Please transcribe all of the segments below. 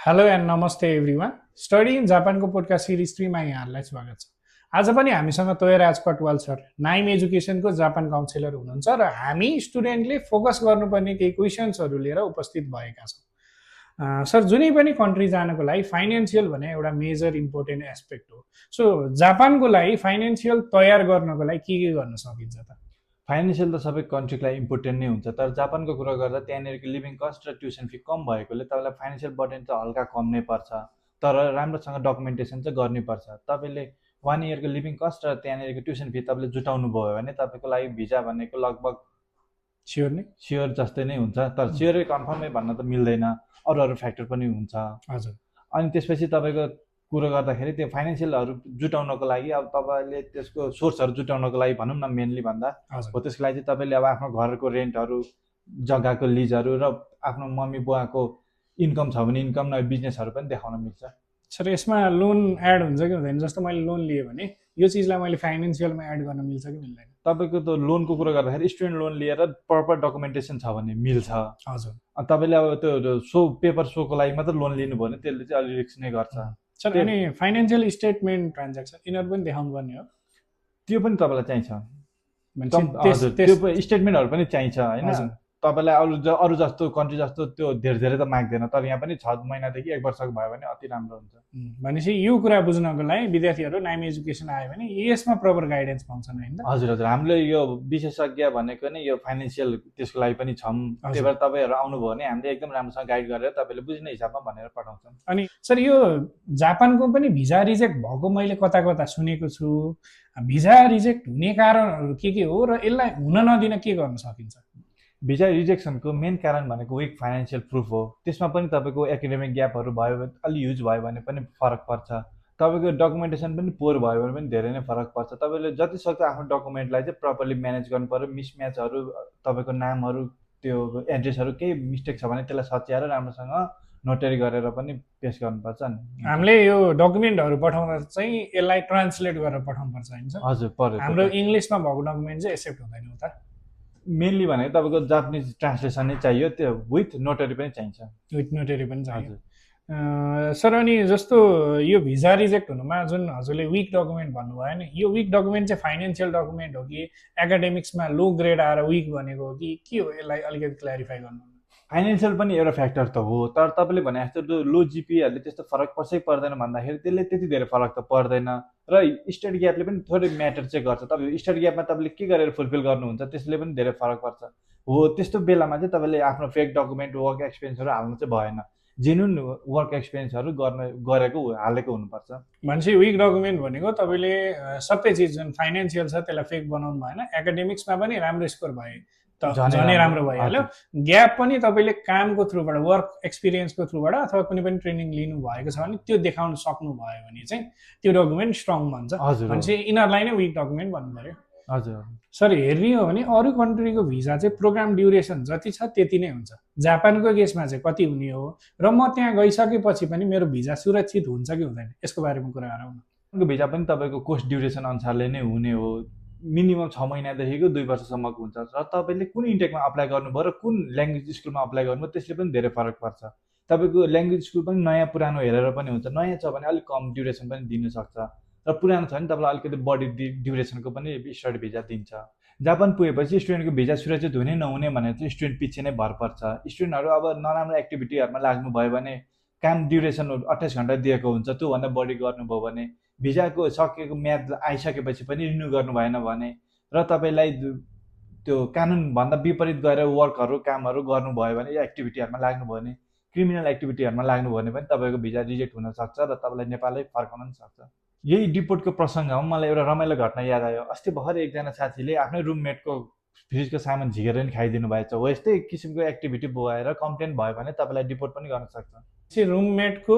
Hello and नमस्ते everyone. Study in जापानको podcast series 3 मा यहाँहरूलाई स्वागत छ। आज पनि हामीसँग तोयराज कटवाल सर नाइम एजुकेसनको जापान काउन्सिलर हुनुहुन्छ र हामी स्टुडेन्टले फोकस गर्नुपर्ने केही क्वेसन्सहरू लिएर उपस्थित भएका छौँ। सर, जुनै पनि कन्ट्री जानको लागि फाइनेन्सियल भने एउटा मेजर इम्पोर्टेन्ट एस्पेक्ट हो। सो जापानको लागि फाइनेन्सियल तयार गर्नको लागि के गर्न सकिन्छ त? फाइनेन्सियल त सबै कन्ट्रीको लागि इम्पोर्टेन्ट नै हुन्छ, तर जापानको कुरा गर्दा त्यहाँनिरको लिभिङ कस्ट र ट्युसन फी कम भएकोले तपाईँलाई फाइनेन्सियल बर्डन चाहिँ हल्का कम नै पर्छ, तर राम्रोसँग डकुमेन्टेसन चाहिँ गर्नुपर्छ। तपाईँले 1 इयरको लिभिङ कस्ट र त्यहाँनिरको ट्युसन फी तपाईँले जुटाउनु भयो भने तपाईँको लागि भिजा भनेको लगभग स्योर जस्तै नै हुन्छ, तर स्योरै कन्फर्मै भन्न त मिल्दैन, अरू फ्याक्टर पनि हुन्छ। हजुर। अनि त्यसपछि तपाईँको कुरो गर्दाखेरि त्यो फाइनेन्सियलहरू जुटाउनको लागि अब तपाईँले त्यसको सोर्सहरू जुटाउनको लागि भनौँ न, मेनली भन्दा हो त्यसको लागि चाहिँ तपाईँले अब आफ्नो घरको रेन्टहरू, जग्गाको लिजहरू र आफ्नो मम्मी बुवाको इन्कम छ भने इन्कम न बिजनेसहरू पनि देखाउन मिल्छ। सर, यसमा लोन एड हुन्छ कि हुँदैन? जस्तो मैले लोन लिएँ भने यो चिजलाई मैले फाइनेन्सियलमा एड गर्न मिल्छ कि मिल्दैन? तपाईँको त लोनको कुरा गर्दाखेरि स्टुडेन्ट लोन लिएर प्रपर डकुमेन्टेसन छ भने मिल्छ। हजुर। तपाईँले अब त्यो पेपर सोको लागि मात्र लोन लिनुभयो भने त्यसले चाहिँ अलिक रिस्क नै गर्छ। सर, अनि फाइनेन्सियल स्टेटमेन्ट ट्रान्ज्याक्सन यिनीहरू पनि देखाउनु पर्ने हो? त्यो पनि तपाईँलाई चाहिन्छ। हजुर, त्यो स्टेटमेन्टहरू पनि चाहिन्छ होइन। तपाईँलाई अरू जस्तो कन्ट्री जस्तो त्यो धेरै त माग्दैन, तर यहाँ पनि 6 महिनादेखि 1 वर्षको भयो भने अति राम्रो हुन्छ। भनेपछि यो कुरा बुझ्नको लागि विद्यार्थीहरू नाइम एजुकेसन आयो भने यसमा प्रपर गाइडेन्स पाउँछन् होइन? हजुर, हामीले यो विशेषज्ञ भनेको नै यो फाइनेन्सियल त्यसको लागि पनि छौँ। त्यही भएर तपाईँहरू आउनुभयो भने हामीले एकदम राम्रोसँग गाइड गरेर तपाईँले बुझ्ने हिसाबमा भनेर पठाउँछौँ। अनि सर, यो जापानको पनि भिजा रिजेक्ट भएको मैले कता कता सुनेको छु। भिजा रिजेक्ट हुने कारणहरू के हो र यसलाई हुन नदिन के गर्न सकिन्छ? भिजा रिजेक्सनको मेन कारण भनेको विक फाइनेन्सियल प्रुफ हो। त्यसमा पनि तपाईँको एकाडेमिक ग्यापहरू भयो भने अलि युज भयो भने पनि फरक पर्छ। तपाईँको डकुमेन्टेसन पनि पोर भयो भने पनि धेरै नै फरक पर्छ। तपाईँले जति सक्दो आफ्नो डकुमेन्टलाई चाहिँ प्रपरली म्यानेज गर्नु पर्यो। मिसम्याचहरू, तपाईँको नामहरू, त्यो एड्रेसहरू केही मिस्टेक छ भने त्यसलाई सच्याएर राम्रोसँग नोटरी गरेर पनि पेस गर्नुपर्छ नि। हामीले यो डकुमेन्टहरू पठाउँदा चाहिँ यसलाई ट्रान्सलेट गरेर पठाउनुपर्छ होइन? हजुर, पर्यो। हाम्रो इङ्ग्लिसमा भएको डकुमेन्ट चाहिँ एक्सेप्ट हुँदैन हो त? मेनली भनेको तपाईँको जापानिज ट्रान्सलेसन नै चाहियो, त्यो विथ नोटरी पनि चाहिन्छ। विथ नोटरी पनि चाहियो। सर, अनि जस्तो यो भिजा रिजेक्ट हुनुमा जुन हजुरले विक डकुमेन्ट भन्नुभयो नि, यो विक डकुमेन्ट चाहिँ फाइनेन्सियल डकुमेन्ट हो कि एकाडेमिक्समा लो ग्रेड आएर विक भनेको हो कि के हो? यसलाई अलिकति क्ल्यारिफाई गर्नु। फाइनेन्सियल पनि एउटा फ्याक्टर त हो, तर तपाईँले भने जस्तो लो जिपिएहरूले त्यस्तो फरक पर्छै पर्दैन भन्दाखेरि त्यसले त्यति धेरै फरक त पर्दैन, र स्टडी ग्यापले पनि थोरै म्याटर चाहिँ गर्छ। तपाईँ स्टडी ग्यापमा तपाईँले के गरेर फुलफिल गर्नुहुन्छ त्यसले पनि धेरै फरक पर्छ। हो, त्यस्तो बेलामा चाहिँ तपाईँले आफ्नो फेक डकुमेन्ट, वर्क एक्सपिरियन्सहरू हाल्नु चाहिँ भएन। जेन्युन वर्क एक्सपिरियन्सहरू हालेको हुनुपर्छ। भनेपछि विक डकुमेन्ट भनेको तपाईँले सबै चिज जुन फाइनेन्सियल छ त्यसलाई फेक बनाउनु भएन। एकाडेमिक्समा पनि राम्रो स्कोर भए त झनै राम्रो भइहाल्यो। ग्याप पनि तपाईँले कामको थ्रुबाट, वर्क एक्सपिरियन्सको थ्रुबाट अथवा कुनै पनि ट्रेनिङ लिनु भएको छ भने त्यो देखाउन सक्नु भयो भने चाहिँ त्यो डकुमेन्ट स्ट्रङ भन्छ। भनेपछि यिनीहरूलाई नै विक डकुमेन्ट भन्नु पर्यो। हजुर। सर, हेर्ने हो भने अरू कन्ट्रीको भिजा चाहिँ प्रोग्राम ड्युरेसन जति छ त्यति नै हुन्छ। जापानको केसमा चाहिँ कति हुने हो र म त्यहाँ गइसकेपछि पनि मेरो भिजा सुरक्षित हुन्छ कि हुँदैन, यसको बारेमा कुरा गरौँ न। भिजा पनि तपाईँको कोर्स ड्युरेसन अनुसारले नै हुने हो। मिनिमम 6 महिनादेखिको 2 वर्षसम्मको हुन्छ, र तपाईँले कुन इन्टेकमा अप्लाई गर्नुभयो र कुन ल्याङ्ग्वेज स्कुलमा अप्लाई गर्नुभयो त्यसले पनि धेरै फरक पर्छ। तपाईँको ल्याङ्ग्वेज स्कुल पनि नयाँ पुरानो हेरेर पनि हुन्छ। नयाँ छ भने अलिक कम ड्युरेसन पनि दिनुसक्छ, र पुरानो छ भने तपाईँलाई अलिकति बढी ड्युरेसनको पनि स्टडी भिजा दिन्छ। जापान पुगेपछि स्टुडेन्टको भिजा सुरक्षित हुने नहुने भनेर चाहिँ स्टुडेन्ट पछि नै भर पर्छ। स्टुडेन्टहरू अब नराम्रो एक्टिभिटीहरूमा लाग्नुभयो भने काम ड्युरेसन 28 घन्टा दिएको हुन्छ, त्योभन्दा बढी गर्नुभयो भने, भिजाको सकेको म्याद आइसकेपछि पनि रिन्यू गर्नु भएन भने, र तपाईँलाई त्यो कानुनभन्दा विपरीत गएर वर्कहरू, कामहरू गर्नुभयो भने, या एक्टिभिटीहरूमा लाग्नुभयो भने, क्रिमिनल एक्टिभिटीहरूमा लाग्नुभयो भने पनि तपाईँको भिजा रिजेक्ट हुनसक्छ र तपाईँलाई नेपालै फर्काउन पनि सक्छ। यही डिपोर्टको प्रसङ्गमा मलाई एउटा रमाइलो घटना याद आयो। अस्ति भर्खर एकजना साथीले आफ्नै रुममेटको फ्रिजको सामान झिकेर नि खाइदिनु भएछ। हो, यस्तै किसिमको एक्टिभिटी भएर कम्प्लेन भयो भने तपाईँलाई डिपोर्ट पनि गर्न सक्छ। रुममेटको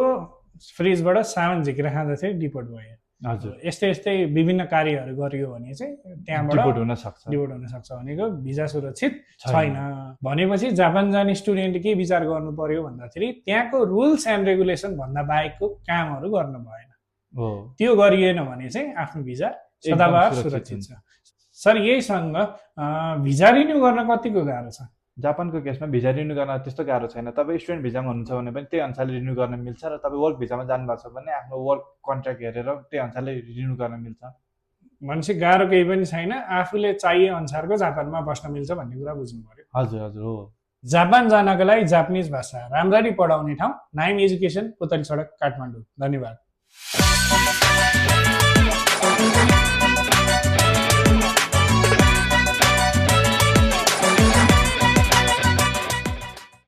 फ्रिजबाट सामान झिकेर खाँदा चाहिँ डिपोर्ट भयो। हजुर। यस्तै विभिन्न कार्यहरू गरियो भने चाहिँ त्यहाँबाट डिपोर्ट हुन सक्छ। भनेको भिजा सुरक्षित छैन। भनेपछि जापान जाने स्टुडेन्ट के विचार गर्नु पर्यो भन्दाखेरि त्यहाँको रुल्स एन्ड रेगुलेसन भन्दा बाहेकको कामहरू गर्नु भएन। त्यो गरिएन भने चाहिँ आफ्नो भिजा सदाबहार सुरक्षित छ। सर, यहीसँग भिजा रिन्यू गर्न कतिको गाह्रो छ? जापानको केसमा भिजा रिन्यू गर्न त्यस्तो गाह्रो छैन। तपाईँ स्टुडेन्ट भिजामा हुनुहुन्छ भने पनि त्यही अनुसारले रिन्यू गर्न मिल्छ र तपाईँ वर्क भिजामा जानुभएको छ भने आफ्नो वर्क कन्ट्र्याक्ट हेरेर त्यही अनुसारले रिन्यू गर्न मिल्छ। भनेपछि गाह्रो केही पनि छैन, आफूले चाहिए अनुसारको जापानमा बस्न मिल्छ भन्ने कुरा बुझ्नु पर्यो। हजुर हजुर हो। जापान जानका लागि जापानिज भाषा राम्ररी पढाउने ठाउँ नाइम एजुकेसन, पुतली सडक, काठमाडौँ। धन्यवाद।